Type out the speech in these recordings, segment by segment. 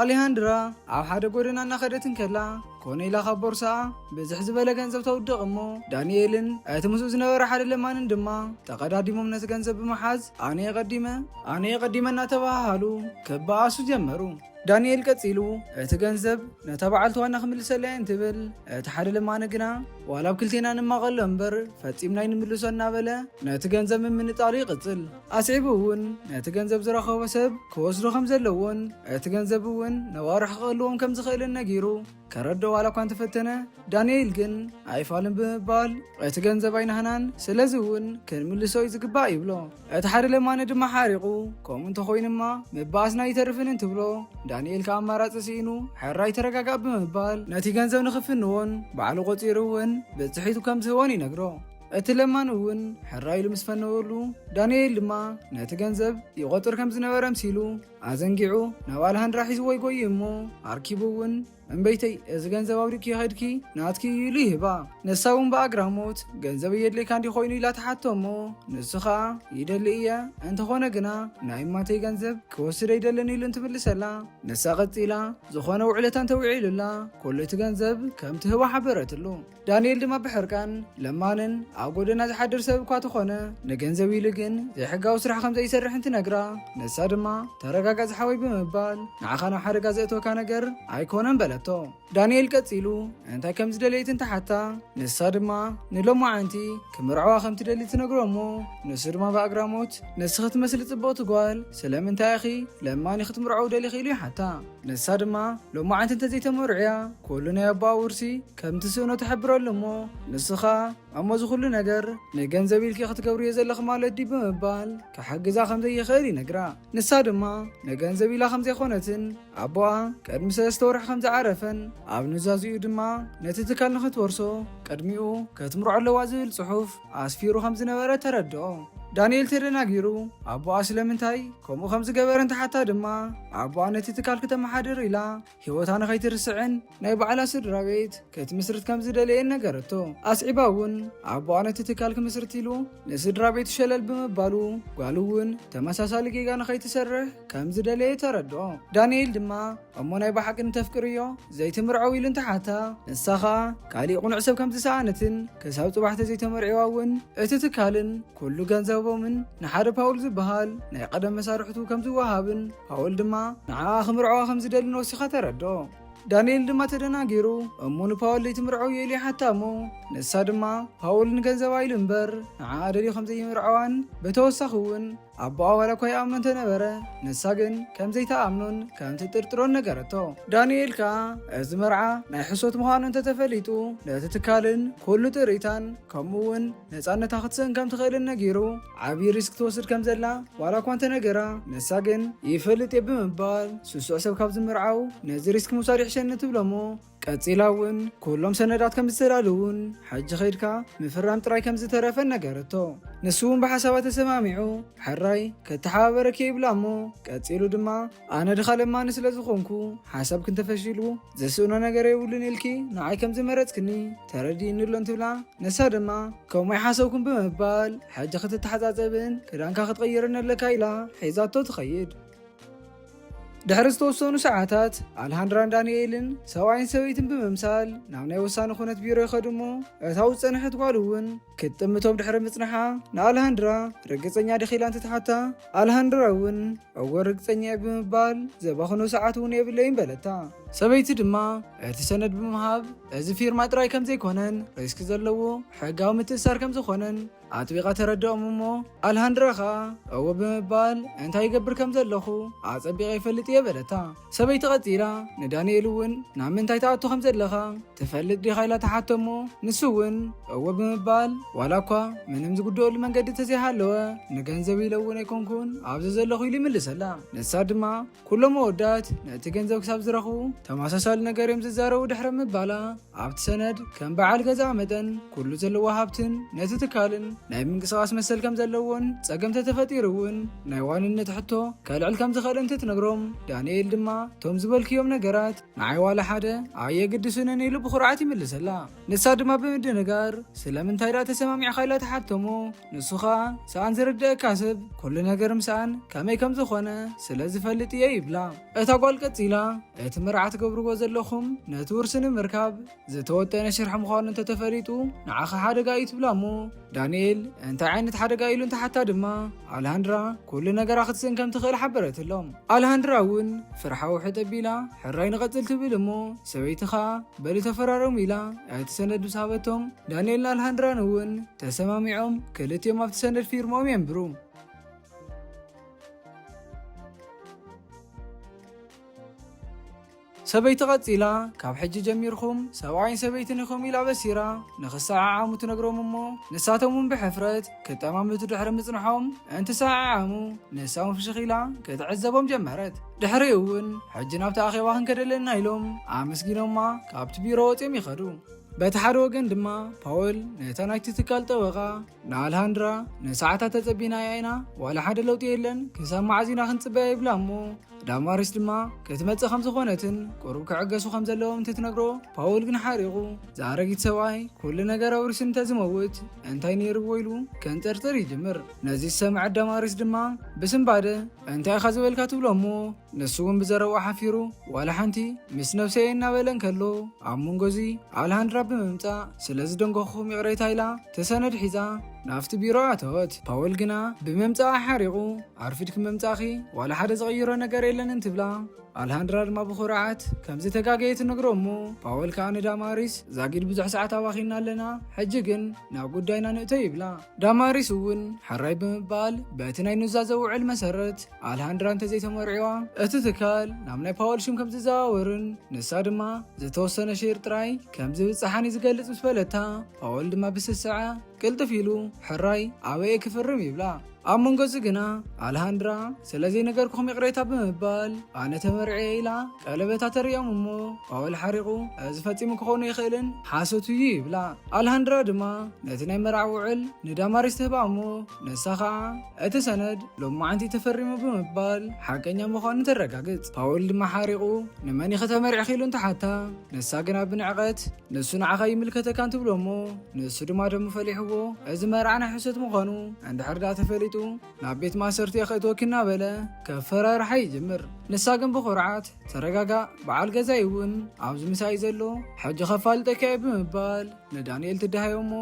ኣሌሃንድራ ኣብ ሓደ ጎደና እናኸደት እንከላ፣ ኮኔላ ካብ ቦርሳኣ ብዝሕ ዝበለ ገንዘብ ተውድቕ እሞ፣ ዳንኤልን እቲ ምስኡ ዝነበረ ሓደ ለማንን ድማ ተቐዳዲሞም ነቲ ገንዘብ ብምሓዝ፣ "ኣነ የቐዲመ፣ ኣነ የቐዲመ" እናተባሃሃሉ ክበኣሱ ጀመሩ። ዳንኤል ቀጺሉ፣ "እቲ ገንዘብ ነታ በዓልቲ ዋና ክምልሰላ እየ" እንትብል፣ እቲ ሓደ ለማኒ ግና፣ "ዋላ ኣብ ክልቴና ንማቐሎ እምበር፣ ፈጺምና ኣይንምልሶ" እናበለ ነቲ ገንዘብ ምምንጣሉ ይቕጽል። ኣስዒቡ እውን ነቲ ገንዘብ ዝረኸቦ ሰብ ክወስዶ ከም ዘለዎን እቲ ገንዘብ እውን ነዋርሕ ክቐልዎም ከም ዝኽእልን ነጊሩ ከረድኦ ዋላ እኳ እንተፈተነ፣ ዳንኤል ግን ኣይፋልን ብምባል፣ "እቲ ገንዘብ ኣይናህናን፣ ስለዚ እውን ክንምልሶ እዩ ዝግባእ" ይብሎ። እቲ ሓደ ለማኒ ድማ ሓሪቑ፣ "ከምኡ እንተኾይኑማ ምባኣስና ኣይተርፍን" እንትብሎ፣ ዳንኤል ከኣ ኣማራጺ ስኢኑ፣ "ሕራይ ተረጋጋእ" ብምባል ነቲ ገንዘብ ንኽፍንዎን ባዕሉ ቆጺሩ እውን ብጽሒቱ ከም ዝህቦን ይነግሮ። እቲ ለማኒ እውን ሕራይ ኢሉ ምስ ፈነወሉ፣ ዳንኤል ድማ ነቲ ገንዘብ ይቖጽር ከም ዝነበረ ኣምሲሉ ኣዘንጊዑ ናብ ኣልሃንድራ ሒዝዎ ይጎይ እሞ፣ ኣርኪቡ እውን፣ "እምበይተይ፣ እዚ ገንዘብ ኣውዲቅኪ ከድኪ ናትኪ እዩ" ኢሉ ይህባ። ንሳ እውን ብኣግራሞት፣ "ገንዘብ የድልየካ እንዲ ኮይኑ?" ኢላ ትሓቶ እሞ፣ ንሱ ኸኣ፣ "ይደሊ እየ፣ እንተኾነ ግና ናይ እማተይ ገንዘብ ክወስድ ኣይደልን" ኢሉ እንትምልሰላ፣ ንሳ ቀጺላ፣ ዝኾነ ውዕለታ እንተውዒሉላ፣ ኩሉ እቲ ገንዘብ ከም ትህቦ ሓበረትሉ። ዳንኤል ድማ ብሕርቃን ለማንን ኣብ ጎደና ዝሓድር ሰብ እኳ ተኾነ፣ ንገንዘብ ኢሉ ግን ዘይሕጋዊ ስራሕ ከም ዘይሰርሕ እንትነግራ፣ ንሳ ድማ፣ "ተረጋጋእ ዝሓወይ" ብምባል ንዓኻ ናብ ሓደጋ ዘእትወካ ነገር ኣይኮነን በለቶ። ዳንኤል ቀጺሉ እንታይ ከም ዝደለየት እንትሓታ፣ ንሳ ድማ ንሎማዓንቲ ክምርዓዋ ከም ትደሊ ትነግሮ እሞ፣ ንሱ ድማ ብኣግራሞት፣ "ንስኺ ትመስሊ ጽብቕቲ ጓል፣ ስለምንታይ ኢኺ ለማኒ ክትምርዓው ደሊኺ?" ኢሉ ይሓታ። ንሳ ድማ፣ "ሎማዓንቲ እንተዘይተመርዕያ፣ ኩሉ ናይ ኣቦኣ ውርሲ ከም ትስእኖ ትሕብረሉ እሞ፣ ንሱ ኸኣ፣ 'እሞ እዚ ኩሉ ነገር ንገንዘብ ኢልኪ ክትገብርዮ ዘለኺ ማለት ድዩ?' ብምባል ክሕግዛ ከም ዘይኽእል ይነግራ። ንሳ ድማ ንገንዘብ ኢላ ከም ዘይኮነትን ኣቦኣ ቅድሚ ሰለስተ ወርሒ ከም ዝዓረፈን ኣብ ኑዛዜኡ ድማ ነቲ ትካል ንኽትወርሶ ቅድሚኡ ክትምርዖ ኣለዋ ዝብል ጽሑፍ ኣስፊሩ ከም ዝነበረ ተረድኦ። ዳንኤል ተደናጊሩ ኣቦኣ ስለምንታይ ከምኡ ከም ዝገበረ እንትሓታ ድማ ኣቦኣ ነቲ ትካል ክተመሓድር ኢላ ህይወታ ንኸይትርስዕን ናይ ባዕላ ስድራ ቤት ክትምስርት ከም ዝደለየን ነገረቶ። ኣስዒባ እውን ኣቦኣ ነቲ ትካል ክምስርት ኢሉ ንስድራ ቤቱ ሸለል ብምባሉ፣ ጓሉ እውን ተመሳሳሊ ጌጋ ንኸይትሰርሕ ከም ዝደለየ ተረድኦ። ዳንኤል ድማ፣ "እሞ ናይ ብሓቂ እንተፍቅርዮ ዘይትምርዐው?" ኢሉ እንተሓታ፣ ንሳ ኸኣ ካሊእ ቁኑዕ ሰብ ከም ዝሰኣነትን ክሳብ ጽባሕ ተዘይተመርዒዋ እውን እቲ ትካልን ኩሉ ገንዘቦምን ንሓደ ፓውል ዝበሃል ናይ ቀደም መሳርሕቱ ከም ዝወሃብን ፓውል ድማ ንዓኣ ክምርዐዋ ከም ዝደልን ወሲኻ ተረድኦ። ዳንኤል ድማ ተደናጊሩ፣ እሞ ንፓውል ዘይትምርዐው ኢሉ ይሓታ እሞ፣ ንሳ ድማ ፓውል ንገንዘባ ኢሉ እምበር ንዓኣ ደልዩ ከም ዘይምርዐዋን ብተወሳኺ እውን ኣቦኣ ዋላ እኳ ይኣምኖ እንተነበረ፣ ንሳ ግን ከም ዘይትኣምኖን ከም ትጥርጥሮን ነገረቶ። ዳንኤል ከኣ እዚ መርዓ ናይ ሕሶት ምዃኑ እንተተፈሊጡ፣ ነቲ ትካልን ኩሉ ጥሪታን ከምኡ እውን ነጻነታ ክትስእን ከም ትኽእልን ነጊሩ፣ ዓብዪ ሪስክ ትወስድ ከም ዘላ ዋላ እኳ እንተነገራ፣ ንሳ ግን ይፈልጥ እየ ብምባል፣ ስሱዕ ሰብ ካብ ዝምርዓው ነዚ ሪስክ ምውሳድ ይሕሸኒ ትብሎ እሞ፣ ቀጺላ እውን ኩሎም ሰነዳት ከም ዝተዳለዉን፣ "ሕጂ ኸይድካ ምፍራም ጥራይ ከም ዝተረፈን" ነገረቶ። ንሱ እውን ብሓሳባ ተሰማሚዑ፣ "ሕራይ፣ ከተሓባበረኪ" ይብላ እሞ፣ ቀጺሉ ድማ፣ "ኣነ ድኻ ለማኒ ስለ ዝኾንኩ፣ ሓሳብኪ እንተፈሺሉ፣ ዝስእኖ ነገር የብሉን ኢልኪ ንዓይ ከም ዝመረጽክኒ ተረዲእኒ ኣሎ" እንትብላ፣ ንሳ ድማ፣ "ከምኡ ኣይሓሰብኩን" ብምባል፣ "ሕጂ ክትተሓጻጸብን ክዳንካ ክትቕይርን ኣለካ" ኢላ ሒዛቶ ትኸይድ። ድሕሪ ዝተወሰኑ ሰዓታት፣ ኣልሃንድራን ዳንኤልን ሰብኣይን ሰበይትን ብምምሳል ናብ ናይ ወሳኒ ኩነት ቢሮ ይኸዱ እሞ፣ እታ ውጽእ ዝጸንሐት ጓል እውን ክትጥምቶም ድሕሪ ምጽንሓ፣ ንኣልሃንድራ "ርግጸኛ ዲኺ?" ኢላ እንትትሓታ፣ ኣልሃንድራ እውን "እወ ርግጸኛ እየ" ብምባል፣ "ዘባኽኖ ሰዓት እውን የብለይን" በለታ። ሰበይቲ ድማ እቲ ሰነድ ብምሃብ፣ እዚ ፊርማ ጥራይ ከም ዘይኮነን ሪስክ ዘለዎ ሕጋዊ ምትእስሳር ከም ዝኾነን ኣጥቢቓ ተረድኦም እሞ፣ ኣልሃንድራ ኸኣ "እወ" ብምባል፣ "እንታይ ይገብር ከም ዘለኹ ኣጸቢቐ ይፈልጥ እየ" በለታ። ሰበይቲ ቀጺላ፣ "ንዳንኤል እውን ናብ ምንታይ ትኣቱ ከም ዘለኻ ትፈልጥ ዲኻ?" ኢላ ትሓቶ እሞ፣ ንሱ እውን "እወ" ብምባል፣ ዋላ እኳ ምንም ዝጉድኣሉ መንገዲ ተዘይሃለወ፣ "ንገንዘብ ኢለ እውን ኣይኮንኩን ኣብዚ ዘለኹ" ኢሉ ይምልሰላ። ንሳ ድማ፣ "ኩሎም ኣወዳት ነቲ ገንዘብ ክሳብ ዝረኽቡ ተመሳሳሊ ነገር እዮም ዝዛረቡ ድሕሪ ምባላ፣ ኣብቲ ሰነድ ከም በዓል ገዛ መጠን ኩሉ ዘለዎ ሃብትን ነቲ ትካልን ናይ ምንቅስቓስ መሰል ከም ዘለዎን ጸገም ተተፈጢሩ እውን ናይ ዋንነት ሕቶ ከልዕል ከም ዝኽእል እንትትነግሮም፣ ዳንኤል ድማ እቶም ዝበልክዮም ነገራት ንዓይ ዋላ ሓደ ኣየግድስንን ኢሉ ብኹርዓት ይምልሰላ። ንሳ ድማ ብምድንጋር ስለምንታይ ደኣ ተሰማሚዕካ ኢላ ትሓተሞ። ንሱ ኸኣ ሰኣን ዝርድኣካ ሰብ ኩሉ ነገር ምሰኣን ከመይ ከም ዝኾነ ስለ ዝፈልጥ እየ ይብላ። እታ ጓል ቀጺላ እቲ መርዓ ትገብርዎ ዘለኹም ነቲ ውርሲ ንምርካብ ዝተወጠነ ሽርሒ ምዃኑ እንተተፈሊጡ ንዓኻ ሓደጋ እዩ ትብላ እሞ፣ ዳንኤል እንታይ ዓይነት ሓደጋ ኢሉ እንተሓታ ድማ ኣልሃንድራ ኩሉ ነገራ ክትስእን ከም ትኽእል ሓበረትሎም። ኣልሃንድራ እውን ፍርሓዊ ሕጠብ ኢላ ሕራይ ንቐጽል ትብል እሞ፣ ሰበይቲ ኸኣ በሊ ተፈራረሙ ኢላ እቲ ሰነድ ምስ ሃበቶም፣ ዳንኤልን ኣልሃንድራን እውን ተሰማሚዖም ክልቲኦም ኣብቲ ሰነድ ፊርሞም የንብሩ። ሰበይቲ ቀጺላ፣ ካብ ሕጂ ጀሚርኩም ሰብኣይን ሰበይትን ኢኹም ኢላ በሲራ ንኽሰዓዓሙ ትነግሮም እሞ፣ ንሳቶም እውን ብሕፍረት ክጠማምቱ ድሕሪ ምጽንሖም፣ እንትሰዓዓሙ ንሳ እውን ፍሽኽ ኢላ ክትዕዘቦም ጀመረት። ድሕሪኡ እውን ሕጂ ናብቲ ኣኼባ ክንከደለና ኢሎም ኣመስጊኖማ ካብቲ ቢሮ ወጺኦም ይኸዱ። በቲ ሓደ ወገን ድማ ፓውል ነታ ናይቲ ትካል ጠበቓ ንኣልሃንድራ፣ ንሰዓታት ተጸቢናያ ኢና፣ ዋላ ሓደ ለውጢ የለን፣ ክሳብ መዓዝ ኢና ክንጽበያ ይብላ እሞ፣ ዳማሪስ ድማ ክትመጽእ ከም ዝኾነትን ቁሩብ ክዕገሱ ከም ዘለዎም እንትትነግሮ፣ ፓውል ግን ሓሪቑ፣ ዝኣረጊት ሰብኣይ ኩሉ ነገር ኣውሪሱ እንተዝመውት እንታይ ነይርዎ ኢሉ ከንጠርጥር ይጅምር። ነዚ ዝሰምዐት ዳማሪስ ድማ ብስንባደ፣ እንታይ ኢኻ ዝበልካ ትብሎ እሞ፣ ንሱ እውን ብዘረብኡ ሓፊሩ፣ ዋላ ሓንቲ ምስ ነብሰይ እናበለ እንከሎ፣ ኣብ መንጎ እዚ ኣልሃንድራ ብምምጻእ፣ ስለ ዝደንገኹኹም ይቕሬታ ኢላ፣ ተሰነድ ሒዛ ናብቲ ቢሮ ኣተወት። ፓውል ግና ብመምጻኣ ሓሪቑ፣ ኣርፊድኪ ምምጻእኺ ዋላ ሓደ ዝቕይሮ ነገር የለን እንትብላ፣ ኣልሃንድራ ድማ ብኹርዓት ከም ዝተጋገየ ትነግሮ እሞ፣ ፓውል ከኣ ንዳማሪስ፣ ዛጊድ ብዙሕ ሰዓት ኣባኺና ኣለና፣ ሕጂ ግን ናብ ጉዳይና ንእቶ ይብላ። ዳማሪስ እውን ሕራይ ብምባል በቲ ናይ ኑዛዘ ውዕል መሰረት ኣልሃንድራ እንተዘይተመርዒዋ፣ እቲ ትካል ናብ ናይ ፓውል ሽም ከም ዝዘዋወርን ንሳ ድማ ዝተወሰነ ሼር ጥራይ ከም ዝብጽሓን እዩ ዝገልጽ ምስ በለታ፣ ፓውል ድማ ብስስዐ ቅልጥፍ ኢሉ፣ ሕራይ ኣበየ ክፍርም ይብላ። ኣብ መንጎ እዚ ግና ኣልሃንድራ፣ ስለ ዘይነገርኩኹም ይቕሬታ ብምባል፣ ኣነ ተመርዕየ ኢላ ቀለበታ ተርእዮም እሞ፣ ፓውል ሓሪቑ፣ እዚ ፈጺሙ ክኸውን ይኽእልን ሓሶት እዩ ይብላ። ኣልሃንድራ ድማ ነቲ ናይ መርዓ ውዕል ንዳማሪስ ትህባ እሞ፣ ንሳ ኸኣ እቲ ሰነድ ሎማዓንቲ ተፈሪሙ ብምባል ሓቀኛ ምዃኑ ተረጋግጽ። ፓውል ድማ ሓሪቑ፣ ንመን ኢኺ ተመርዒኺ ኢሉ እንተሓታ፣ ንሳ ግና ብንዕቐት፣ ንሱ ንዓኻ ይምልከተካን ትብሎ እሞ፣ ንሱ ድማ ደሙ ፈሊሕዎ፣ እዚ መርዓ ናይ ሕሶት ምዃኑ እንድሕር ደኣ ተፈሊጡ፣ ናብ ቤት ማእሰርቲ እየ ከእትወኪ እናበለ ከፈራርሓ ይጅምር። ንሳ ግን ብኹርዓት፣ ተረጋጋእ፣ በዓል ገዛይ እውን ኣብዚ ምሳይ ዘሎ፣ ሕጂ ከፋልጠኪ እየ ብምባል ንዳንኤል ትደሃዮ እሞ፣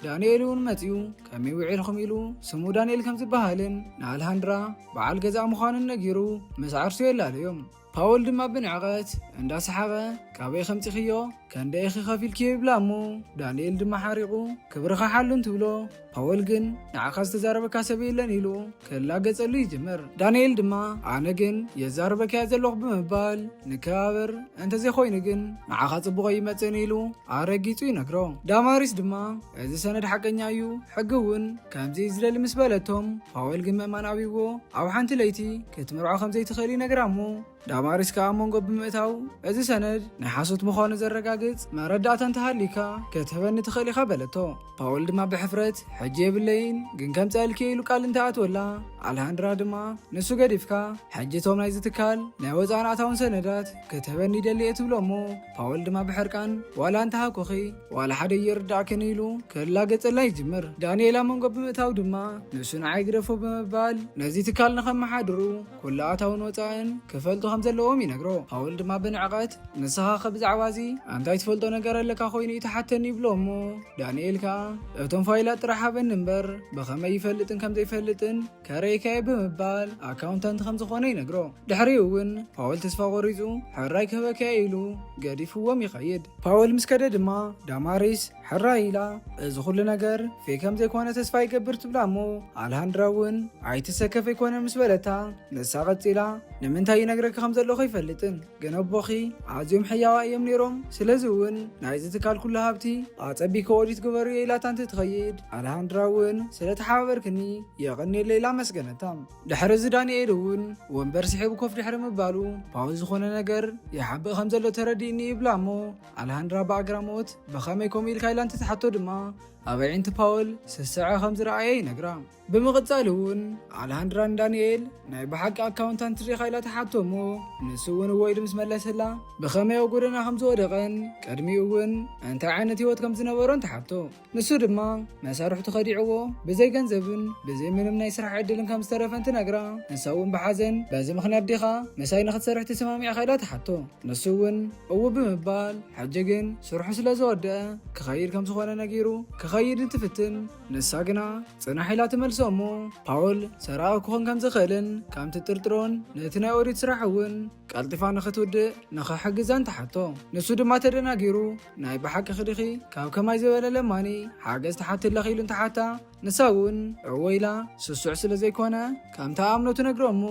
ዳንኤል እውን መጺኡ፣ ከመይ ውዒልኩም ኢሉ ስሙ ዳንኤል ከም ዝበሃልን ንኣልሃንድራ በዓል ገዛ ምዃኑን ነጊሩ ምስ ዓርሱ የላለዮም። ፓውል ድማ ብንዕቐት እንዳሰሓቐ፣ ካበይ ከምጺኽዮ? ከንደይ ኢኺ ከፊልክዮ? ይብላ እሞ፣ ዳንኤል ድማ ሓሪቑ፣ ክብርኻ ሓሉ እንትብሎ፣ ፓውል ግን ንዓኻ ዝተዛረበካ ሰብ የለን ኢሉ ክላገጸሉ ይጅምር። ዳንኤል ድማ፣ ኣነ ግን የዛርበካዮ ዘለኹ ብምባል፣ ንከባበር፣ እንተዘይኮይኑ ግን ንዓኻ ጽቡቕ ኣይመጽእን ኢሉ ኣረጊጹ ይነግሮ። ዳማሪስ ድማ፣ እዚ ሰነድ ሓቀኛ እዩ፣ ሕጊ እውን ከምዚ እዩ ዝደሊ ምስ በለቶም፣ ፓውል ግን ምእማን ኣብይዎ ኣብ ሓንቲ ለይቲ ክትምርዖ ከም ዘይትኽእል ይነግራ እሞ፣ ዳማሪስ ከኣ ኣብ መንጎ ብምእታው፣ እዚ ሰነድ ናይ ሓሶት ምዃኑ ዘረጋግጽ መረዳእታ እንተሃልዩካ ክትህበኒ ትኽእል ኢኻ በለቶ። ፓውል ድማ ብሕፍረት፣ ሕጂ የብለይን፣ ግን ከምጽኣልኪ እየ ኢሉ ቃል እንተኣትወላ፣ ኣልሃንድራ ድማ፣ ንሱ ገዲፍካ፣ ሕጂ እቶም ናይዚ ትካል ናይ ወጻእን ኣታውን ሰነዳት ክትህበኒ ይደሊ እየ ትብሎ እሞ፣ ፓውል ድማ ብሕርቃን፣ ዋላ እንተሃኩኺ፣ ዋላ ሓደ ይርዳእክን ኢሉ ክላገጸላ ይጅምር። ዳንኤል ኣብ መንጎ ብምእታው ድማ፣ ንሱ ንዓይ ግደፎ ብምባል፣ ነዚ ትካል ንኸመሓድሩ፣ ኩሉ ኣታውን ወጻእን ክፈልጡ ከም ዘለዎም ይነግሮ። ፓውል ድማ ብንዕቐት፣ ንስኻ ከ ብዛዕባ እዚ እንታይ ትፈልጦ ነገር ኣለካ ኮይኑ እዩ ትሓተኒ ይብሎ እሞ፣ ዳንኤል ከኣ፣ እቶም ፋይላት ጥራሕ ሃበኒ እምበር፣ ብኸመይ ይፈልጥን ከም ዘይፈልጥን ከረይካየ ብምባል ኣካውንታንት ከም ዝኾነ ይነግሮ። ድሕሪኡ እውን ፓውል ተስፋ ቆሪጹ፣ ሕራይ ክህበካየ ኢሉ ገዲፍዎም ይኸይድ። ፓውል ምስ ከደ ድማ ዳማሪስ ሕራይ ኢላ፣ እዚ ኩሉ ነገር ፌክ ከም ዘይኮነ ተስፋ ይገብር ትብላ እሞ፣ ኣልሃንድራ እውን ኣይትሰከፍ ኣይኮነን ምስ በለታ፣ ንሳ ቀጺላ፣ ንምንታይ ይነግረኪ ከም ዘለኹ ኣይፈልጥን፣ ግን ኣቦኺ ኣዝዮም ሕያዋ እዮም ነይሮም። ስለዚ እውን ናይዚ ትካል ኩሉ ሃብቲ ኣጸቢቂ ኦዲት ግበርዮ ኢላታ እንትትኸይድ፣ ኣልሃንድራ እውን ስለ ተሓባበርክኒ የቐንየለይ ኢላ ኣመስገነታ። ድሕሪ እዚ ዳንኤል እውን ወንበር ስሒቡ ኮፍ ድሕሪ ምባሉ፣ ፓውል ዝኾነ ነገር ይሓብእ ከም ዘሎ ተረዲእኒ ይብላ እሞ፣ ኣልሃንድራ ብኣግራሞት ብኸመይ ከምኡ ኢልካ ኢላ እንትትሓቶ ድማ፣ ኣብ ኣዒንቲ ፓውል ስስዐ ከም ዝረኣየ ይነግራ። ብምቕጻል እውን ኣልሃንድራ ንዳንኤል ናይ ብሓቂ ኣካውንታንት ዲኻ ኢላ ትሓቶ እሞ፣ ንሱ እውን እወ ኢሉ ምስ መለሰላ፣ ብኸመይ ኣብ ጎደና ከም ዝወደቐን ቅድሚኡ እውን እንታይ ዓይነት ህይወት ከም ዝነበሮን ትሓቶ። ንሱ ድማ መሳርሕቱ ከዲዕዎ፣ ብዘይ ገንዘብን ብዘይ ምንም ናይ ስራሕ ዕድልን ከም ዝተረፈ እንትነግራ፣ ንሳ እውን ብሓዘን፣ "በዚ ምኽንያት ዲኻ ምሳይ ንኽትሰርሕ ተሰማሚዕካ?" ኢላ ትሓቶ። ንሱ እውን እው ብምባል፣ ሕጂ ግን ስርሑ ስለ ዝወደአ ክኸይድ ከም ዝኾነ ነጊሩ፣ ክኸይድ እንትፍትን፣ ንሳ ግና ጽናሕ ኢላ ትመልሶ እሞ፣ ፓውል ሰራቒ ክኾን ከም ዝኽእልን ከም ትጥርጥሮን ነቲ ናይ ኦዲት ስራሕ እውን ቀልጢፋ ንኽትውድእ ንኽሕግዛን ትሓቶ። ንሱ ድማ ተደናጊሩ፣ "ናይ ብሓቂ ክዲኺ ካብ ከማይ ዝበለ ለማኒ ሓገዝ ትሓቲ ኣለኺ?" ኢሉ እንትሓታ፣ ንሳ እውን እወ ኢላ፣ ስሱዕ ስለ ዘይኮነ ከም ትኣምኖ ትነግሮ እሞ፣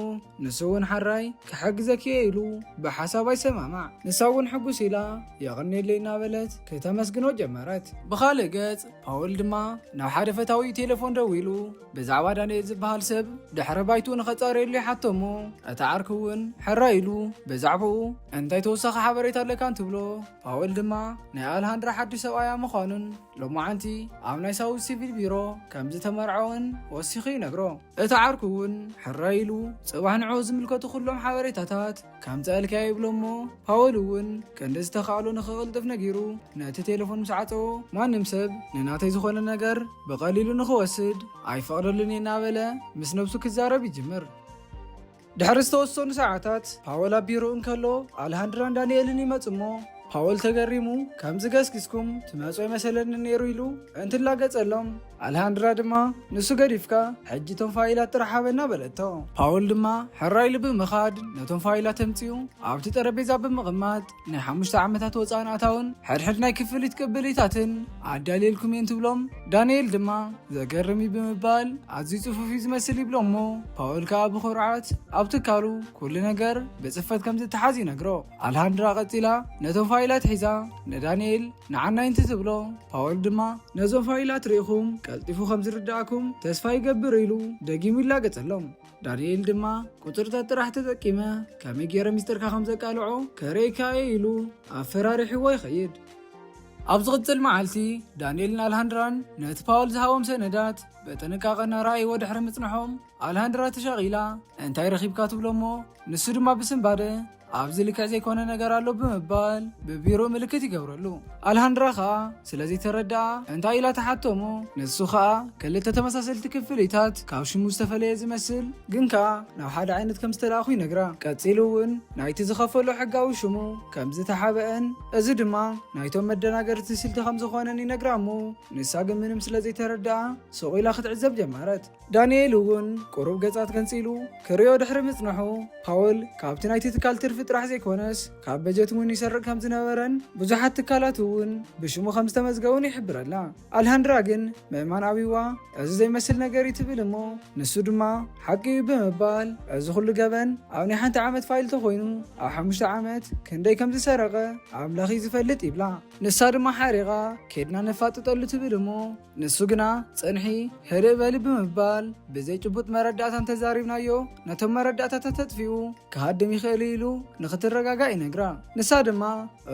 ንሱ እውን ሓራይ ክሕግዘኪ እየ ኢሉ ብሓሳብ ኣይሰማማዕ። ንሳ እውን ሕጉስ ኢላ፣ "የቐንየለይ" እናበለት ክተመስግኖ ጀመረት። ብኻልእ ገጽ፣ ፓውል ድማ ናብ ሓደ ፈታዊ ቴሌፎን ደዊሉ፣ ብዛዕባ ዳንኤል ዝበሃል ሰብ ድሕረ ባይትኡ ንኸጻርየሉ ይሓቶ እሞ፣ እቲ ዓርኩ እውን ሕራይ ኢሉ ብዛዕባኡ እንታይ ተወሳኺ ሓበሬታ ኣለካ እንትብሎ፣ ፓውል ድማ ናይ ኣልሃንድራ ሓድሽ ሰብኣያ ምዃኑን ሎማዓንቲ ኣብ ናይ ሳውዝ ሲቪል ቢሮ ከም ዝተመርዐውን ወሲኹ ይነግሮ። እቲ ዓርኩ እውን ሕራይ ኢሉ ጽባሕ ንዕኡ ዝምልከቱ ኩሎም ሓበሬታታት ከምጽኣልካ ይብሎ እሞ፣ ፓውል እውን ክንዲ ዝተኻእሎ ንኽቕልጥፍ ነጊሩ ነቲ ቴሌፎን ምስ ዓጸዎ፣ ማንም ሰብ ንናተይ ዝኾነ ነገር ብቐሊሉ ንኽወስድ ኣይፈቕደሉን እየ እናበለ ምስ ነብሱ ክዛረብ ይጅምር። ድሕሪ ዝተወሰኑ ሰዓታት ፓወል ኣብ ቢሮኡ እንከሎ፣ ኣልሃንድራን ዳንኤልን ይመጹ እሞ፣ ፓወል ተገሪሙ፣ "ከምዚ ገስጊስኩም ትመጹ ኣይመሰለንን ነይሩ" ኢሉ እንትላገጸሎም፣ ኣልሃንድራ ድማ፣ "ንሱ ገዲፍካ፣ ሕጂ እቶም ፋይላት ጥራሕ ሃበና" በለቶ። ፓወል ድማ ሕራይ ኢሉ ብምኻድ ነቶም ፋይላት ኣምጺኡ ኣብቲ ጠረጴዛ ብምቕማጥ፣ ናይ ሓሙሽተ ዓመታት ወጻእን ኣታውን፣ ሕድሕድ ናይ ክፍሊት ቅብሊታትን ኣዳልየልኩም እየ እንትብሎም፣ ዳንኤል ድማ፣ "ዘገርም እዩ" ብምባል፣ "ኣዝዩ ጽፉፍ እዩ ዝመስል" ይብሎ እሞ፣ ፓውል ከኣ ብኹርዓት፣ "ኣብ ትካሉ ኩሉ ነገር ብጽፈት ከም ዝተሓዝ" ይነግሮ። ኣልሃንድራ ቀጺላ ነቶም ፋይላት ሒዛ ንዳንኤል ንዓናይ እንትትብሎ፣ ፓውል ድማ፣ "ነዞም ፋይላት ርኢኹም ቀልጢፉ ከም ዝርድኣኩም ተስፋ ይገብር" ኢሉ ደጊሙ ይላገጸሎም። ዳንኤል ድማ፣ "ቁጽርታት ጥራሕ ተጠቂመ ከመይ ገይረ ሚስጥርካ ከም ዘቃልዖ ከርእየካ እየ" ኢሉ ኣፈራሪሕዎ ይኸይድ። ኣብ ዝቕጽል መዓልቲ፣ ዳንኤልን ኣልሃንድራን ነቲ ፓውል ዝሃቦም ሰነዳት ብጥንቃቐ እናረኣይዎ ድሕሪ ምጽንሖም፣ ኣልሃንድራ ተሻቒላ፣ "እንታይ ረኺብካ?" ትብሎ እሞ፣ ንሱ ድማ ብስንባደ፣ "ኣብዚ ልክዕ ዘይኮነ ነገር ኣሎ" ብምባል ብቢሮ ምልክት ይገብረሉ። ኣልሃንድራ ኸኣ ስለ ዘይተረድኣ እንታይ ኢላ ትሓቶ እሞ፣ ንሱ ኸኣ ክልተ ተመሳሰልቲ ክፍሊታት ካብ ሽሙ ዝተፈለየ ዝመስል፣ ግን ከኣ ናብ ሓደ ዓይነት ከም ዝተላእኹ ይነግራ። ቀጺሉ እውን ናይቲ ዝኸፈሎ ሕጋዊ ሽሙ ከም ዝተሓብአን፣ እዚ ድማ ናይቶም መደናገርቲ ስልቲ ከም ዝኾነን ይነግራ እሞ፣ ንሳ ግን ምንም ስለ ዘይተረድኣ ሱቕ ኢላ ክትዕዘብ ጀመረት። ዳንኤል እውን ቁሩብ ገጻት ገንጺሉ ክርእዮ ድሕሪ ምጽንሑ፣ ፓውል ካብቲ ናይቲ ትካል ትርፊ ጥራሕ ዘይኮነስ፣ ካብ በጀት እውን ይሰርቕ ከም ዝነበረን፣ ብዙሓት ትካላት እውን ብሽሙ ከም ዝተመዝገቡን ይሕብረላ። ኣልሃንድራ ግን ምእማን ኣብይዋ፣ "እዚ ዘይመስል ነገር እዩ" ትብል እሞ፣ ንሱ ድማ፣ "ሓቂ እዩ" ብምባል፣ "እዚ ኩሉ ገበን ኣብ ናይ ሓንቲ ዓመት ፋይል ተኾይኑ፣ ኣብ ሓሙሽተ ዓመት ክንደይ ከም ዝሰረቐ ኣምላኽ እዩ ዝፈልጥ" ይብላ። ንሳ ድማ ሓሪቓ፣ "ኬድና ነፋጥጠሉ" ትብል እሞ፣ ንሱ ግና፣ "ጽንሒ፣ ህድእ በሊ" ብምባል፣ "ብዘይ ጭቡጥ መረዳእታ እንተዛሪብናዮ፣ ነቶም መረዳእታታት ተጥፊኡ ክሃድም ይኽእል" ኢሉ ንኽትረጋጋእ ይነግራ። ንሳ ድማ፣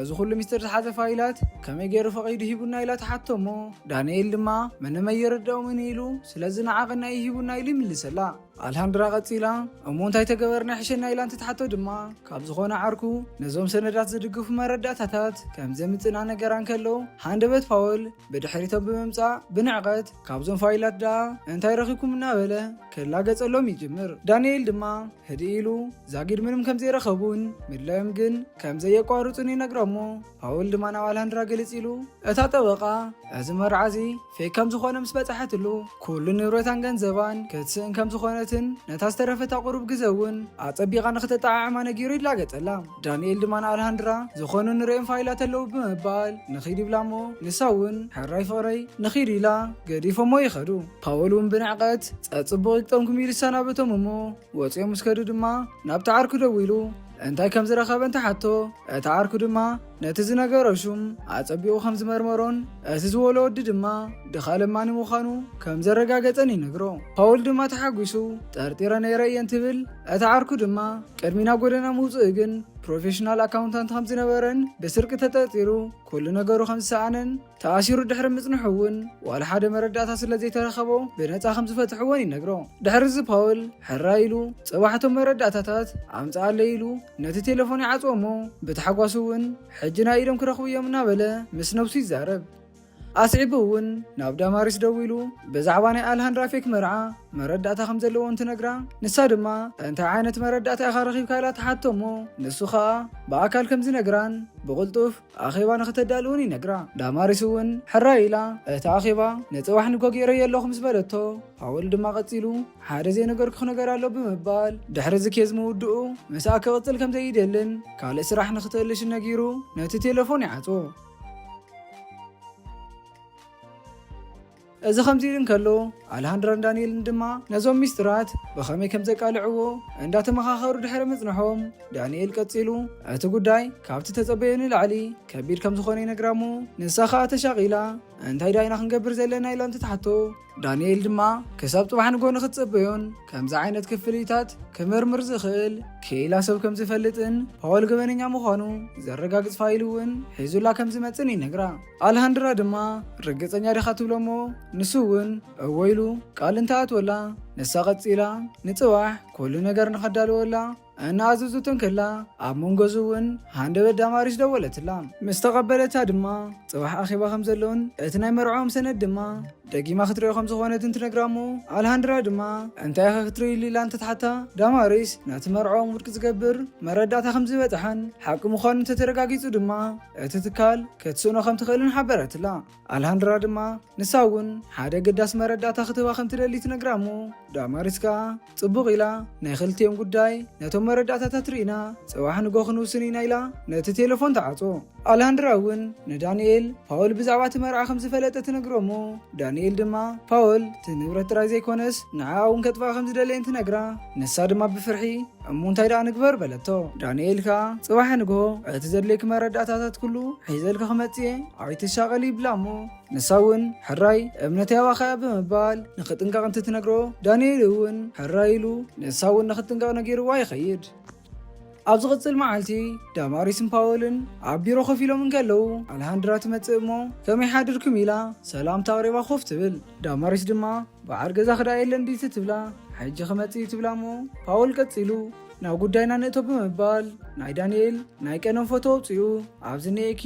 "እዚ ኩሉ ሚስጥር ዝሓዘ ፋይላት ከመይ ገይሩ ፈቒዱ ሂቡና?" ኢላ ትሓቶ እሞ፣ ዳንኤል ድማ፣ "ምንም ኣይርድኦምን" ኢሉ፣ "ስለዚ ንዓ ቅናይ ሂቡና" ኢሉ ይምልሰላ። ኣልሃንድራ ቀጺላ፣ "እሞ እንታይ ተገበርና ይሕሸና?" ኢላ እንትትሓቶ ድማ፣ ካብ ዝኾነ ዓርኩ ነዞም ሰነዳት ዝድግፉ መረዳእታታት ከም ዘምጽእና ነገራ እንከሎ፣ ሃንደበት ፓወል ብድሕሪቶም ብምምጻእ፣ ብንዕቀት፣ "ካብዞም ፋይላት ደኣ እንታይ ረኺብኩም?" እናበለ ክላገጸሎም ይጅምር። ዳንኤል ድማ ህድእ ኢሉ፣ ዛጊድ ምንም ከም ዘይረኸቡን ምድላዮም ግን ከም ዘየቋርጹን ይነግሮሞ፣ ፓውል ድማ ናብ ኣልሃንድራ ግልጽ ኢሉ፣ እታ ጠበቓ፣ እዚ መርዓ እዚ ፌክ ከም ዝኾነ ምስ በጽሐትሉ፣ ኩሉ ንብረታን ገንዘባን ክትስእን ከም ዝኾነትን፣ ነታ ዝተረፈታ ቁሩብ ግዘ እውን ኣጸቢቓ ንኽተጠዓዕማ ነጊሩ ይላገጸላ። ዳንኤል ድማ ንኣልሃንድራ፣ "ዝኾኑ ንርእዮም ፋይላት ኣለዉ" ብምባል፣ "ንኺድ" ይብላ እሞ፣ ንሳ እውን፣ "ሕራይ ፍቕረይ፣ ንኺድ" ኢላ ገዲፎሞ ይኸዱ። ፓውል እውን ብንዕቀት፣ "ጸጽቡቕ ይግጠምኩም" ኢሉ ይሰናበቶም እሞ፣ ወጺኦም ምስ ከዱ ድማ፣ ናብቲ ዓርኩ ደዊሉ፣ እንታይ ከም ዝረኸበ እንትሓቶ፣ እቲ ዓርኩ ድማ ነቲ ዝነገሮ ሹም ኣጸቢቑ ከም ዝመርመሮን እቲ ዝበሎ ወዲ ድማ ድኻ ለማኒ ምዃኑ ከም ዘረጋገጸን ይነግሮ። ፓውል ድማ ተሓጒሱ፣ "ጠርጢረ ነይረ እየ" እንትብል፣ እቲ ዓርኩ ድማ ቅድሚ ናብ ጎደና ምውጽኡ ግን ፕሮፌሽናል ኣካውንታንት ከም ዝነበረን ብስርቂ ተጠርጢሩ ኩሉ ነገሩ ከም ዝሰኣነን ተኣሲሩ ድሕሪ ምጽንሑ እውን ዋላ ሓደ መረዳእታ ስለ ዘይተረኸቦ ብነጻ ከም ዝፈትሕዎን ይነግሮ። ድሕሪ እዚ ፓውል ሕራይ ኢሉ ጽባሕ እቶም መረዳእታታት ኣምጽኣለይ ኢሉ ነቲ ቴሌፎን ይዓጽዎ እሞ ብታሕጓስ እውን ሕጂ ናይ ኢዶም ክረኽቡ እዮም እናበለ ምስ ነብሱ ይዛረብ። ኣስዒቡ እውን ናብ ዳማሪስ ደዊሉ ብዛዕባ ናይ ኣልሃንድራ ፌክ መርዓ መረዳእታ ከም ዘለዎ እንትነግራ፣ ንሳ ድማ እንታይ ዓይነት መረዳእታ ኢኻ ረኺብካ ኢላ ትሓቶ እሞ ንሱ ኸኣ ብኣካል ከም ዝነግራን ብቕልጡፍ ኣኼባ ንኽተዳልውን ይነግራ። ዳማሪስ እውን ሕራይ ኢላ እቲ ኣኼባ ንጽባሕ ንጎ ገይረዮ ኣለኹ ምስ በለቶ፣ ፓውል ድማ ቀጺሉ ሓደ ዘይነገርኩኽ ነገር ኣሎ ብምባል ድሕሪ እዚ ኬዝ ምውድኡ ምስኣ ክቕጽል ከም ዘይደልን ካልእ ስራሕ ንኽትእልሽ ነጊሩ ነቲ ቴሌፎን ይዓጽዎ። እዚ ከምዚ ኢሉ እንከሎ ኣልሃንድራን ዳንኤልን ድማ ነዞም ሚስጥራት ብኸመይ ከም ዘቃልዕዎ እንዳተመኻኸሩ ድሕሪ ምጽንሖም፣ ዳንኤል ቀጺሉ እቲ ጉዳይ ካብቲ ተጸበዮ ንላዕሊ ከቢድ ከም ዝኾነ ይነግራ እሞ ንሳ ኸኣ ተሻቒላ እንታይ ዳይና ክንገብር ዘለና ኢላ እንትትሓቶ፣ ዳንኤል ድማ ክሳብ ጽባሕ ንጎ ንኽትጸበዮን ከምዚ ዓይነት ክፍልታት ክምርምር ዝኽእል ክኢላ ሰብ ከም ዝፈልጥን ፓወል ገበነኛ ምዃኑ ዘረጋግጽ ፋይል እውን ሒዙላ ከም ዝመጽእን ይነግራ። ኣልሃንድራ ድማ ርግጸኛ ዲኻ ትብሎ እሞ ንሱ እውን እወ ኢሉ ቃል እንተኣትወላ፣ ንሳ ቀጺላ ንጽባሕ ኩሉ ነገር ንኸዳልወላ እናኣዘዘቶ እንከላ፣ ኣብ መንጎ እዚ እውን ሃንደበት ዳማሪስ ደወለትላ። ምስ ተቐበለታ ድማ ጽባሕ ኣኼባ ከም ዘሎን እቲ ናይ መርዕኦም ሰነድ ድማ ደጊማ ክትሪኦ ከም ዝኾነትን ትነግራ እሞ፣ ኣልሃንድራ ድማ እንታይ ኢኻ ክትርኢ ኢላ እንትትሓታ፣ ዳማሪስ ነቲ መርዕኦም ውድቂ ዝገብር መረዳእታ ከም ዝበጽሓን ሓቂ ምዃኑ እንተተረጋጊጹ ድማ እቲ ትካል ክትስእኖ ከም ትኽእልን ሓበረትላ። ኣልሃንድራ ድማ ንሳ እውን ሓደ ገዳስ መረዳእታ ክትህባ ከም ትደሊ ትነግራ እሞ፣ ዳማሪስ ከኣ ጽቡቕ ኢላ ናይ ክልቲኦም ጉዳይ ነቶም መረዳእታታት ርኢና ጽባሕ ንጎ ክንውስን ኢና ኢላ ነቲ ቴሌፎን ተዓጾ። ኣልሃንድራ እውን ንዳንኤል ፓውል ብዛዕባ እቲ መርዓ ከም ዝፈለጠ ትነግሮ እሞ፣ ዳንኤል ድማ ፓውል እቲ ንብረት ጥራይ ዘይኮነስ ንዓኣ እውን ከጥፍኣ ከም ዝደለየን ትነግራ። ንሳ ድማ ብፍርሒ እሞ እንታይ ደኣ ንግበር በለቶ። ዳንኤል ከኣ ጽባሕ ንግሆ እቲ ዘድልየኪ መረዳእታታት ኩሉ ሒዘልኪ ክመጽእ እየ ኣይትሻቐሊ ይብላ እሞ፣ ንሳ እውን ሕራይ እምነተይ ኣባኻ እያ ብምባል ንኽጥንቀቕ እንትትነግሮ፣ ዳንኤል እውን ሕራይ ኢሉ ንሳ እውን ንኽጥንቀቕ ነጊርዋ ይኸይድ። ኣብ ዝቕጽል መዓልቲ ዳማሪስን ፓወልን ኣብ ቢሮ ኮፍ ኢሎም እንከለዉ ኣልሃንድራ ትመጽእ እሞ ከመይ ሓድርኩም ኢላ ሰላምታ ኣቕሪባ ኮፍ ትብል። ዳማሪስ ድማ በዓል ገዛ ክዳ የለን ድዩ ትብላ፣ ሕጂ ክመጽእ እዩ ትብላ እሞ ፓወል ቀጺሉ ናብ ጉዳይና ንእቶ ብምባል ናይ ዳንኤል ናይ ቀደም ፎቶ ኣውጺኡ ኣብዚ እኒኤኪ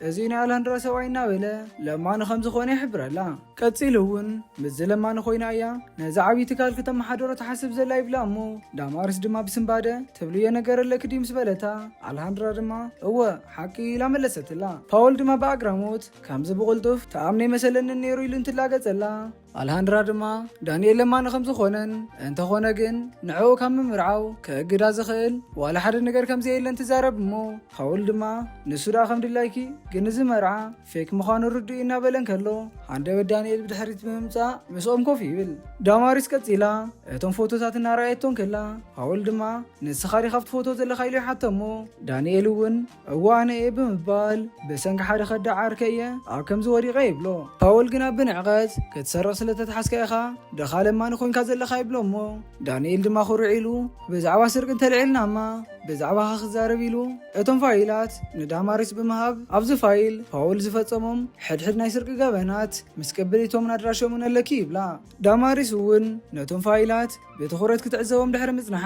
እዚ ናይ ኣልሃንድራ ሰብኣይ እናበለ ለማኒ ከም ዝኾነ ይሕብረላ። ቀጺሉ እውን ምስዚ ለማኒ ኮይና እያ ነዚ ዓብዪ ትካል ክተመሓደሮ ትሓስብ ዘላ ይብላ እሞ ዳማሪስ ድማ ብስንባደ ትብልዮ ነገር ኣለኪ ድዩ ምስ በለታ ኣልሃንድራ ድማ እወ ሓቂ ኢላ መለሰትላ። ፓወል ድማ ብኣግራሞት ከምዚ ብቕልጡፍ ተኣምነ ይመሰለኒ ነይሩ ኢሉ እንትላገጸላ ኣልሃንድራ ድማ ዳንኤል ለማኒ ከም ዝኾነን እንተኾነ ግን ንዕኡ ካብ ምምርዓው ከእግዳ ዝኽእል ዋላ ሓደ ነገር ከም ዘየለን ትዛረብ እሞ ፓውል ድማ ንሱ ደኣ ከም ድላይኪ ግን እዚ መርዓ ፌክ ምዃኑ ርዱእ እዩ እናበለ እንከሎ ሃንደበት ዳንኤል ብድሕሪት ብምምጻእ ምስኦም ኮፍ ይብል። ዳማሪስ ቀጺላ እቶም ፎቶታት እናረኣየቶ እንከላ ፓውል ድማ ንስኻ ዲኻ ኣብቲ ፎቶ ዘለኻ ኢሉ ይሓቶ እሞ ዳንኤል እውን እወ ኣነ እየ ብምባል ብሰንኪ ሓደ ከዳዕ ዓርከይ እየ ኣብ ከምዚ ወዲቐ ይብሎ። ፓውል ግና ብንዕቐት ክትሰርቕ ስለ ተተሓዝካ ኢኻ ድኻ ለማኒ ኮይንካ ዘለኻ ይብሎ እሞ ዳንኤል ድማ ኩርዕ ኢሉ ብዛዕባ ስርቂ እንተልዒልና እማ ብዛዕባኻ ክዛረብ ኢሉ እቶም ፋይላት ንዳማሪስ ብምሃብ ኣብዚ ፋይል ፓውል ዝፈጸሞም ሕድሕድ ናይ ስርቂ ገበናት ምስ ቅብሊቶምን ኣድራሾምን ኣለኪ ይብላ። ዳማሪስ እውን ነቶም ፋይላት ብትኹረት ክትዕዘቦም ድሕሪ ምጽንሓ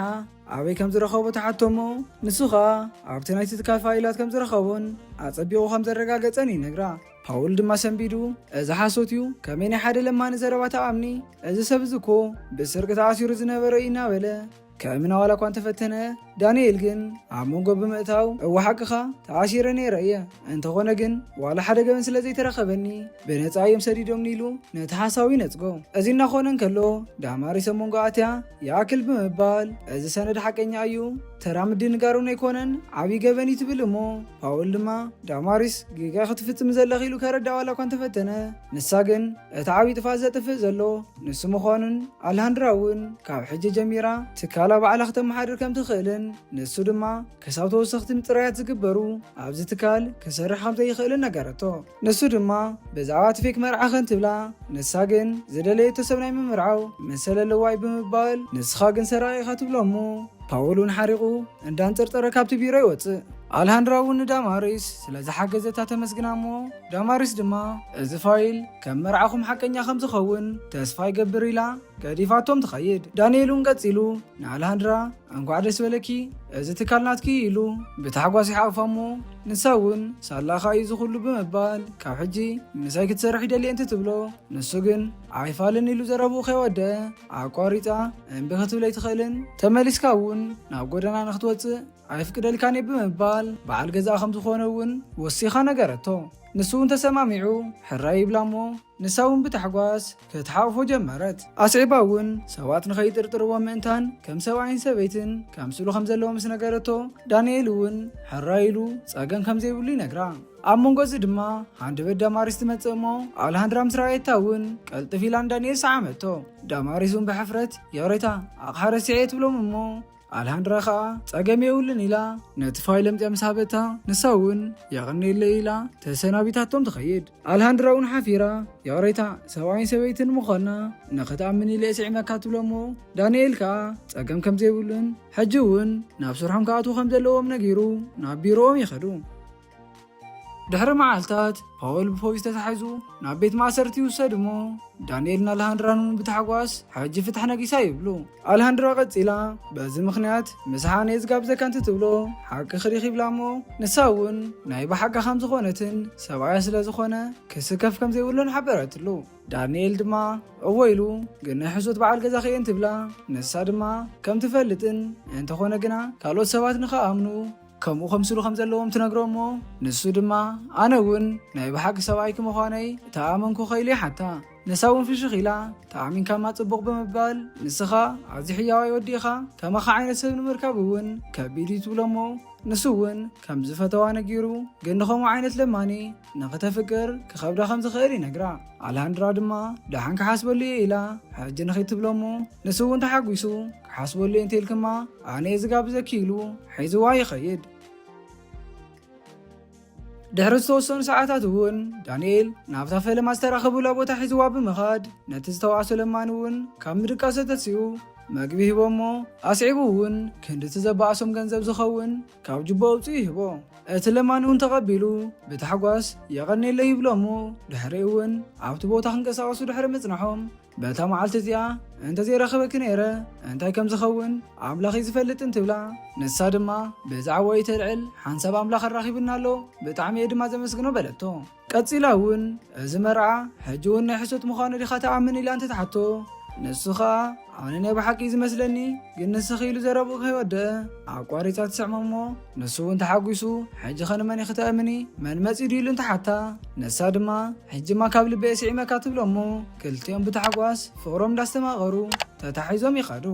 ኣበይ ከም ዝረኸቦ ትሓቶ እሞ ንሱ ኸኣ ኣብቲ ናይቲ ትካል ፋይላት ከም ዝረኸቦን ኣጸቢቑ ከም ዘረጋገጸን ይነግራ። ፓውል ድማ ሰንቢዱ እዚ ሓሶት እዩ፣ ከመይ ናይ ሓደ ለማኒ ዘረባ ትኣምኒ? እዚ ሰብ እዚ እኮ ብስርቂ ተኣሲሩ ዝነበረ እዩ እናበለ ከእምና ዋላ እኳ እንተፈተነ ዳንኤል ግን ኣብ መንጎ ብምእታው እወ ሓቅኻ ተኣሲረ ነይረ እየ፣ እንተኾነ ግን ዋላ ሓደ ገበን ስለ ዘይተረኸበኒ ብነጻ እዮም ሰዲዶምኒ ኢሉ ነቲ ሓሳዊ ነጽጎ። እዚ እናኾነ እንከሎ ዳማሪስ ኣብ መንጎ ኣትያ ይኣክል ብምባል እዚ ሰነድ ሓቀኛ እዩ፣ ተራ ምድንጋር እውን ኣይኮነን ዓብዪ ገበን እዩ ትብል እሞ ፓውል ድማ ዳማሪስ ጌጋ ክትፍጽም ዘለኺ ኢሉ ከረዳ ዋላ እኳ እንተፈተነ ንሳ ግን እቲ ዓብዪ ጥፋት ዘጥፍእ ዘሎ ንሱ ምዃኑን ኣልሃንድራ እውን ካብ ሕጂ ጀሚራ ትካላ ባዕላ ክተመሓድር ከም ትኽእልን ንሱ ድማ ክሳብ ተወሰኽቲ ምጥራያት ዝግበሩ ኣብዚ ትካል ክሰርሕ ከም ዘይኽእልን ነገረቶ። ንሱ ድማ ብዛዕባ እቲ ፌክ መርዓ ከንትብላ፣ ንሳ ግን ዝደለየቶ ሰብ ናይ ምምርዓው መሰል ኣለዋ እዩ ብምባል፣ ንስኻ ግን ሰራቒ ኢኻ ትብሎ እሞ፣ ፓውል እውን ሓሪቑ እንዳንጠርጠረ ካብቲ ቢሮ ይወፅእ። ኣልሃንድራ እውን ንዳማሪስ ስለ ዝሓገዘታ ተመስግና እሞ፣ ዳማሪስ ድማ እዚ ፋይል ከም መርዓኹም ሓቀኛ ከም ዝኸውን ተስፋ ይገብር ኢላ ገዲፋቶም ትኸይድ። ዳንኤል እውን ቀጺሉ ንኣልሃንድራ እንኳዕ ደስ በለኪ፣ እዚ ትካል ናትኪ ኢሉ ብታሕጓስ ይሓቑፋ እሞ፣ ንሳ እውን ሳላኻ እዩ እዚ ኩሉ ብምባል ካብ ሕጂ ምሳይ ክትሰርሕ ይደሊ እንትትብሎ፣ ንሱ ግን ኣይፋልን ኢሉ ዘረብኡ ከይወደአ ኣቋሪጻ እምቢ ክትብል ኣይትኽእልን፣ ተመሊስካ እውን ናብ ጎደና ንክትወጽእ ኣይፍቅደልካን እየ ብምባል በዓል ገዛኣ ከም ዝኾነ እውን ወሲኻ ነገረቶ። ንሱ እውን ተሰማሚዑ ሕራይ ይብላ እሞ ንሳ እውን ብታሕጓስ ክትሓቑፎ ጀመረት። ኣስዒባ እውን ሰባት ንኸይጥርጥርዎ ምእንታን ከም ሰብኣይን ሰበይትን ከምስሉ ከም ዘለዎ ምስ ነገረቶ ዳንኤል እውን ሕራይ ኢሉ ጸገም ከም ዘይብሉ ይነግራ። ኣብ መንጎ እዚ ድማ ሃንደበት ዳማሪስ ትመጽእ እሞ ኣልሃንድራ ምስ ረኣየታ እውን ቅልጥፍ ኢላ ንዳንኤል ሰዓመቶ። ዳማሪስ እውን ብሕፍረት ይቕሬታ ኣቕሓ ረሲዐ እየ ትብሎም እሞ ኣልሃንድራ ኸኣ ጸገም የብሉን ኢላ ነቲ ፋይል ኣምጺኣ ምስ ሃበታ ንሳ እውን የቐንየለይ ኢላ ተሰናቢታቶም ትኸይድ። ኣልሃንድራ እውን ሓፊራ ይቕሬታ ሰብኣይን ሰበይትን ምዃንና ንኽትኣምን ኢለ እየ ስዒመካ ትብሎ እሞ ዳንኤል ከኣ ጸገም ከም ዘይብሉን ሕጂ እውን ናብ ስርሖም ክኣትዉ ከም ዘለዎም ነጊሩ ናብ ቢሮኦም ይኸዱ። ድሕሪ መዓልታት ፓውል ብፖሊስ ተታሒዙ ናብ ቤት ማእሰርቲ ይውሰድ እሞ ዳንኤልን ኣልሃንድራን እውን ብታሕጓስ ሕጂ ፍትሕ ነጊሳ ይብሉ። ኣልሃንድራ ቀጺላ በዚ ምኽንያት ምሳሕ ኣነ እየ ዝጋብዘካ እንትትብሎ ሓቂ ክሪኽ ይብላ እሞ ንሳ እውን ናይ ብሓቂ ከም ዝኾነትን ሰብኣያ ስለ ዝኾነ ክስከፍ ከም ዘይብሉን ሓበረትሉ። ዳንኤል ድማ እወ ኢሉ ግን ናይ ሕሶት በዓል ገዛ ክእየን ትብላ። ንሳ ድማ ከም ትፈልጥን እንተኾነ ግና ካልኦት ሰባት ንኸኣምኑ ከምኡ ከምስሉ ከም ዘለዎም ትነግሮ እሞ ንሱ ድማ ኣነ እውን ናይ ብሓቂ ሰብኣይኪ ምዃነይ ተኣመንኩ ከኢሉ ይሓታ። ንሳ እውን ፍሽኽ ኢላ ተኣሚንካማ ጽቡቕ ብምባል ንስኻ ኣብዚ ሕያዋይ ወዲ ኢኻ፣ ከማኻ ዓይነት ሰብ ንምርካብ እውን ከቢድ እዩ ትብሎ እሞ ንሱ እውን ከም ዝፈተዋ ነጊሩ ግን ንኸምኡ ዓይነት ለማኒ ንኽተፍቅር ክኸብዳ ከም ዝኽእል ይነግራ። ኣልሃንድራ ድማ ደሓን ክሓስበሉ እየ ኢላ ሕጂ ንኺድ ትብሎ እሞ ንሱ እውን ተሓጒሱ ክሓስበሉ እየ እንተኢልክማ ኣነ እየ ዝጋብዘኪ ኢሉ ሒዝዋ ይኸይድ። ድሕሪ ዝተወሰኑ ሰዓታት እውን ዳንኤል ናብታ ፈለማ ዝተራኸቡላ ቦታ ሒዝዋ ብምኻድ ነቲ ዝተዋእሶ ለማኒ እውን ካብ ምድቃሱ ተሲኡ መግቢ ሂቦ እሞ ኣስዒቡ እውን ክንድቲ ዘባእሶም ገንዘብ ዝኸውን ካብ ጅቦ ኣውፅኡ ይህቦ። እቲ ለማኒ እውን ተቐቢሉ ብታሕጓስ የቐንየለይ ይብሎ እሞ ድሕሪኡ እውን ኣብቲ ቦታ ክንቀሳቐሱ ድሕሪ ምፅናሖም በታ መዓልቲ እዚኣ እንተዘይረኸበኪ ነይረ እንታይ ከም ዝኸውን ኣምላኽ እዩ ዝፈልጥ እንትብላ ንሳ ድማ ብዛዕባኡ ተልዕል ሓንሳብ ኣምላኽ ኣራኺቡና ኣሎ ብጣዕሚ እየ ድማ ዘመስግኖ በለቶ። ቀጺላ እውን እዚ መርዓ ሕጂ እውን ናይ ሕሶት ምዃኑ ዲኻ ትኣምን ኢላ እንትትሓቶ ንሱ ኸኣ ኣነ ናይ ብሓቂ እዩ ዝመስለኒ ግን ንስኺ ኢሉ ዘረብኡ ከይወደአ ኣቋሪጻ ትስዕሞ እሞ ንሱ እውን ተሓጒሱ ሕጂ ኸ ንመን ኢኺ ተእምኒ መን መጺኡ ድዩ ኢሉ እንትሓታ ንሳ ድማ ሕጂማ ካብ ልበ እየ ስዒመካ ትብሎ እሞ ክልቲኦም ብታሕጓስ ፍቕሮም እንዳስተማቐሩ ተታሒዞም ይኸዱ።